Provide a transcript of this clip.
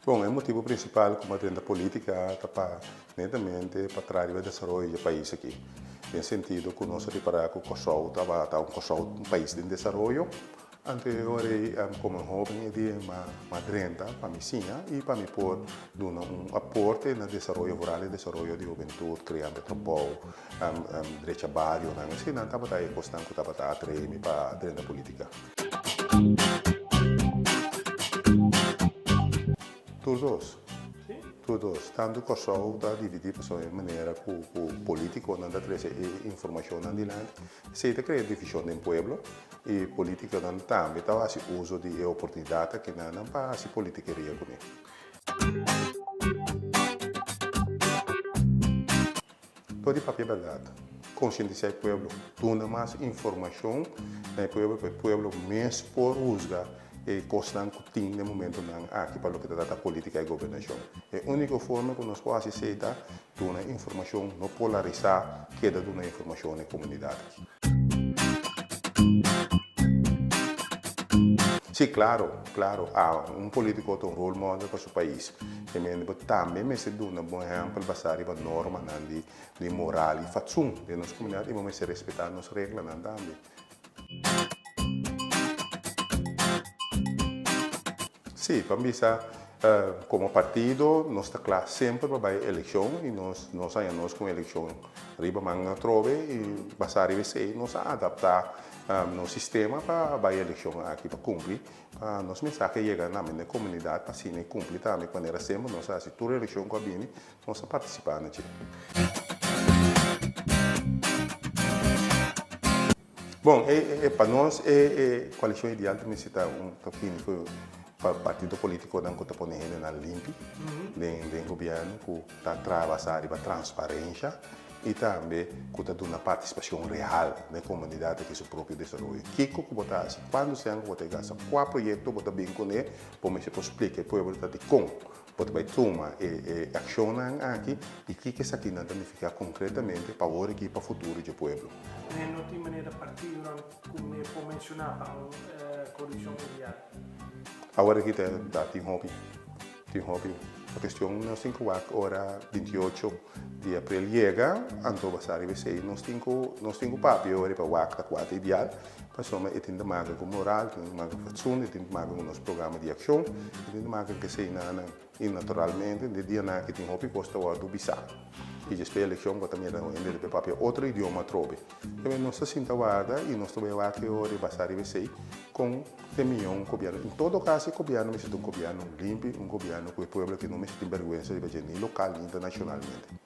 Bon, e motibu prinsipal ku mi a drenta polítika ta pa netamente pa traha riba e desaroyo di e pais aki. Den sentido ku nos a ripará ku Kòrsou tabata un Kòrsou un pais den desaroyo, anto e ora ei komo un hóben e dia mi a drenta pa mi siña i pa mi por duna un aporte na desaroyo vooral e desaroyo di hubentut, kreando trabou, drecha barionan, eseinan tabata e kosnan ku tabata atraé mi pa drenta polítika. Tur dos. Tur dos. Tantu Kòrsou ta dividí pasobra e manera ku ku polítikonan ta trese e informashonnan dilanti, esei ta krea divishon den pueblo i polítikonan tambe ta hasi uso di e oportunidat akinan pa hasi politikeria kuné. Por di papia bèrdat, konsientisá e pueblo, duna mas informashon na e pueblo pa e pueblo mes por husga e kosnan ku tin den momentunan aki pa loke ta trata polítika i gobernashon. E úniko forma ku nos por hasi esei ta duna informashon, no polarisá, keda duna informashon na e komunidat aki. Sí, klaro, klaro. A un polítiko ta un role model pa su pais. E mende bo tambe mester duna bon ehèmpel basá riba normanan di di moral i fatsun den nos komunidat i bo mester respetá nos reglanan tambe. Sí, pa bisa komo partido nos ta kla semper pa bai elekshon i nos nos haña nos ku un elekshon riba man atrobe i basá riba esei nos a adaptá nos sistema pa bai elekshon aki pa kumpli pa nos mensahe yega na e komunidat pa asina e kumpli tambe ku manera semper nos a hasi tur elekshon ku a bini nos a partisipá na dje. Bon, e pa nos e koalishon ideal ta mester ta un ta bini ku partido politikonan ku ta pone hendenan limpi den den gobièrnu ku ta traha basá riba transparensha i tambe ku ta duna partisipashon real na e komunidat aki su propio desaroyo. Kiko ku bo ta hasi, kuantu sèn ku bo ta gasta, kua proyekto bo ta bin kuné, bo mester por splika e pueblo ta dikon Bo ta bai tuma e e akshonnan aki i kiko esakinan ta nifiká konkretamente pa awor aki i pa futuro dje pueblo. Ne no tin manera partidonan ku mi por menshoná pa un koalishon ideal. Awor aki ta ta tin hopi, tin hopi. E kestion nos tin ku wak ora 28 di aprel yega, anto basá riba esei nos tin ku nos tin ku papia ora pa wak ta kua ta ideal. Pasobra e tin ta maka ku moral, e tin ta maka ku fatsoen, e tin ta maka ku nos programa di akshon, e tin ta maka ku eseinan. I naturalmente den dianan aki tin hopi kos ta wòrdu bisá. I despues di elekshon bo ta mira un hende ta papia otro idioma atrobe. P'esei nos ta sinta warda i nos ta bai wak e ora i basá riba esei kon te mihó un gobièrnu. En todo kaso e gobièrnu mester ta un gobièrnu limpi, un gobièrnu ku e pueblo aki no mester tin bèrgwensa riba dje ni lokal ni internashonalmente.